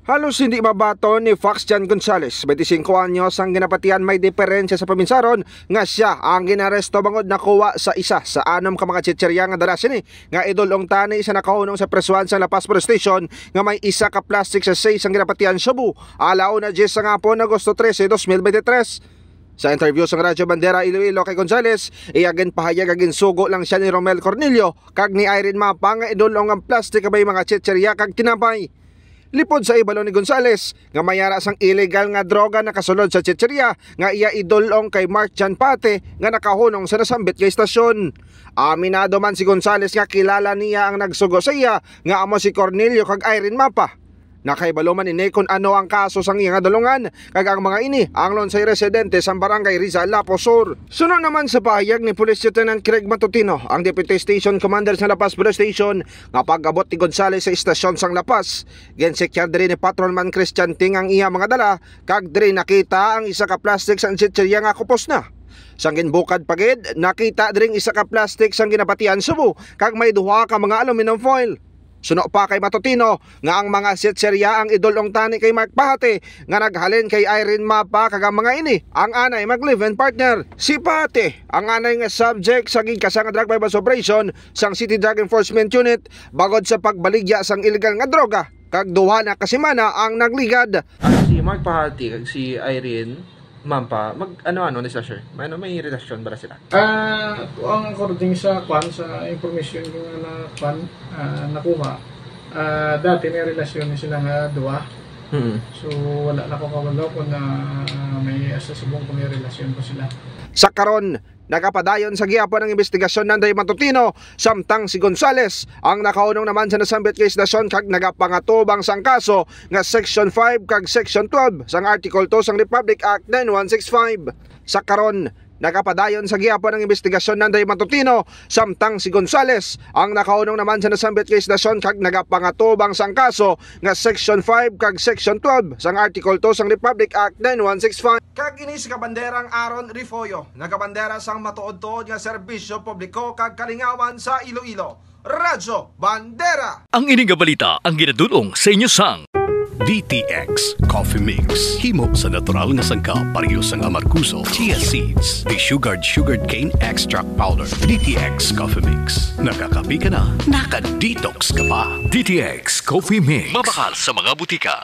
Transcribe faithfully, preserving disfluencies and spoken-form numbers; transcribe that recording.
Halos hindi mabaton ni Fox John Gonzales, twenty-cinco anyos, ang ginapatian may diferensya sa paminsaron nga sia ang ginaresto bangod nakuha sa isa sa anom ka mga chichirya nga dala sini nga idul-ong tani sa nakahunong sa presuhan sa La Paz Police Station nga may isa ka plastic sa seis ang ginapatian shabu, alauna diyes sa hapon, Agosto trese, dos mil bente tres. Sa interview sang Radyo Bandera Iloilo kay Gonzales, iya ginpahayag nga ginsugo lang sia ni Romel Cornelio kag ni Irene Mapa nga idul-ong ang plastic nga may mga chichirya kag tinapay. Lipod sa ibalo ni Gonzales nga may ara sang illegal nga droga nakasulod sa chichirya nga iya idul-ong kay Mark John Pate nga nakahunong sa nasambit nga istasyon. Aminado man si Gonzales nga kilala niya ang nagsugo sa iya nga amo si Cornelio kag Irene Mapa. Nakahibalo man ini kon ano ang kaso sang iya nga dul-ongan, kag ang mga ini anglon sa residente sang Barangay Rizal, Lapu Sur. Suno naman sa pahayag ni Police Lieutenant Craig Matutino, ang Deputy Station Commander sa La Paz Police Station, nga pag-abot ni Gonzales sa istasyon sang La Paz, ginsekyar diri ni Patrolman Christian Ting ang iya mga dala, kag diri nakita ang isa ka plastic sang chichirya nga kupos na. Sang ginbukad pa gid, nakita diri ang isa ka plastic sang ginapatian shabu kag may duha ka mga aluminum foil. Suno pa kay Matutino nga ang mga sitserya ang idul-ong tani kay Mark Pahati nga naghalin kay Irene Mapa, kag ang mga ini ang anay mag-live-in partner. Si Pahati ang anay nga subject sa gigkasa nga drug buy-bust operation sang City Drug Enforcement Unit bangod sa pagbaligya sang illegal nga droga, kag duha na ka semana ang nagligad. Ah, si Mark Pahati kag si Irene Mapa, mag-ano-ano ni sila, sir? May, ano, may relasyon ba sila? Ah, ang according sa kwan, sa information ko nga na kwan, ah, nakuha, ah, dati may relasyon ni sila nga duha. Mm. So, wala na ko kabalo kung na may asa subong kung may relasyon pa sila. Sa karon, nagapadayon sa gihapon ang investigasyon nanday Matutino, samtang si Gonzales ang nakaunong naman sa nasambit nga istasyon kag nagapangatubang sang kaso nga Section five kag Section twelve sang Article two sang Republic Act nine one six five. Sa karon, nagapadayon sa gihapon ang investigasyon nanday Matutino, samtang si Gonzales ang nakaunong naman sa nasambit nga istasyon kag nagapangatubang sang kaso nga Section five kag Section twelve sang Article two sang Republic Act nine one six five. Kag ini si Kabanderang Aaron Refollo, nagabandera sang matuod-tuod nga serbisyo publiko kag kalingawan sa Iloilo. Radyo Bandera. Ang ini nga balita ang ginadul-ong sa inyo sang D T X Coffee Mix. Himo sa natural nga sangkap, pareho sang amargoso, chia seeds, desugared sugarcane extract powder. D T X Coffee Mix. Nakakape ka na, naka-detox ka pa. D T X Coffee Mix. Mabakal sa mga butika.